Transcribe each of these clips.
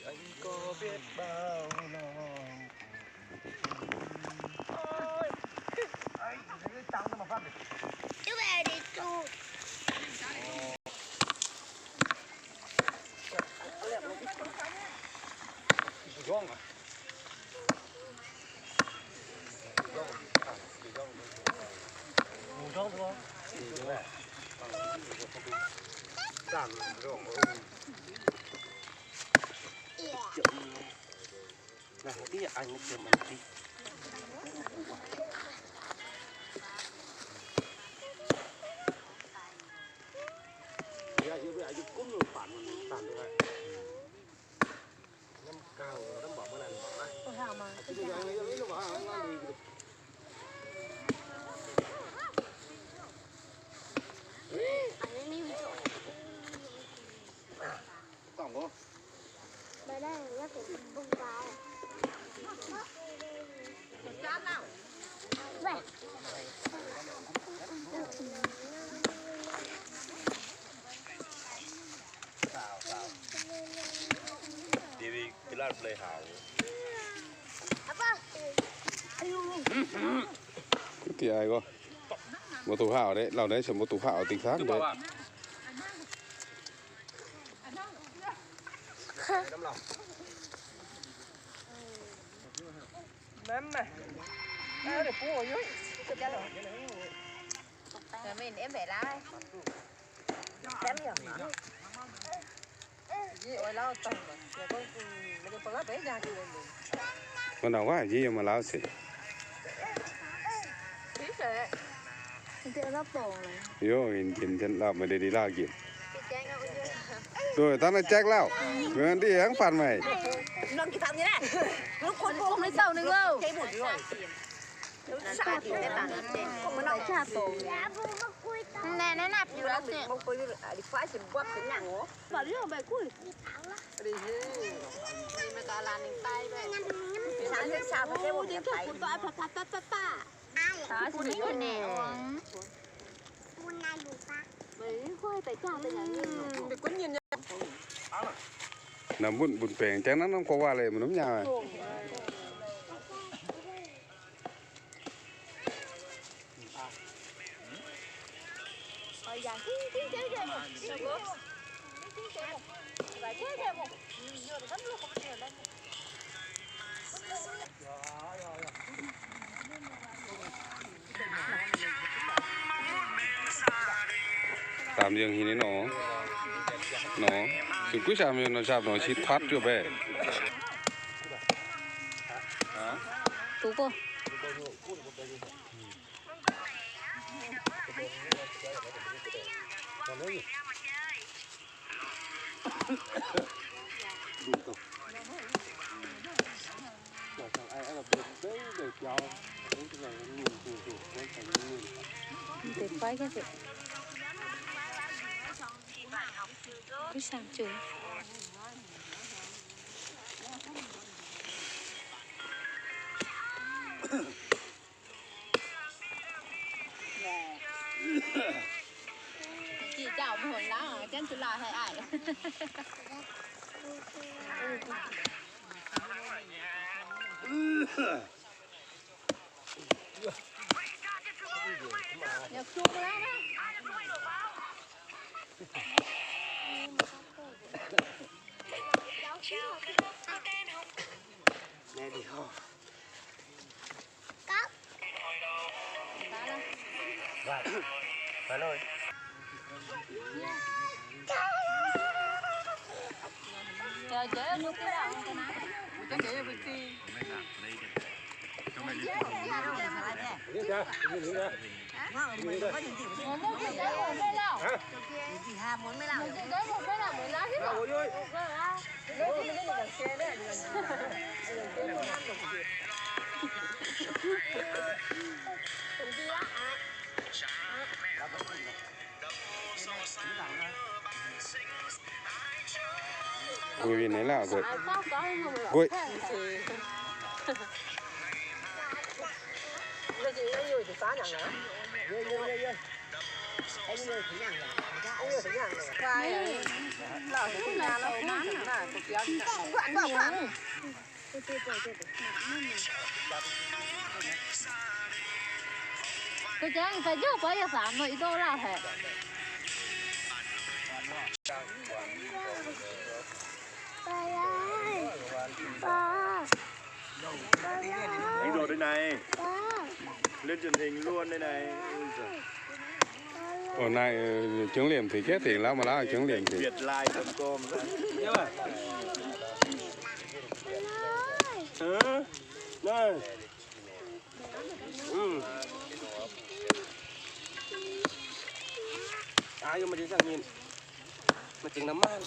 Anh có biết bao lo. Ti ai go. Mbuo taux haav deix, lauh deix se mbuo taux haav dingh saangv deix. Mbuo nor waac njiec yiem maaih lauh sic. Yoh, nqemh jienv lauh, meih ndie ndie lauh nqemh. Doic, dangh naaiv jack lauh. Meih ndie hnangv faanh meih. Naaiv mbuo mbuo baengc jangv naaiv norm gorngv waac leiz, mbuo mv nyaah. Tạm dừng thì nọ, nọ, sự quyết sam nọ sạp nọ xịt thoát chưa bé. Tú cô. Để quay cho chị. Cứ sang trường. Chỉ chào một hồi lá, chén chú là hay ai. Nhập chung lá đó. Nè đi ho. Gui naaiv lauh gui. Gui. Ga'jangv fai njuov baav yaac faaux nor, ih ndorv lauh haic. Ih ndorv deix naaiv, lên truyền hình luôn deix naaiv. Ov, naaiv, aa, chống liệm thì chết thì lắm mà lắm chống liệm thì. Việt Lai chấm com. Ơ, naaiv. Hm. Aa, yie maiv dingh nyim. Maiv dingh nor maanh.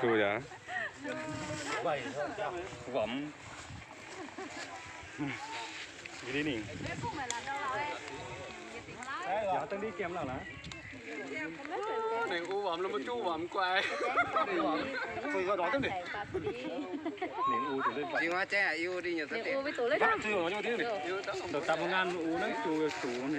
Su yaac. Wuom. Yie dingh ningh. Yaac dangh div giemx lauh naaiv. Ningx u wuom, la'maiv juqv wuom guai. Ningx u, da'dapv ngan u naaiv juqv zuqc.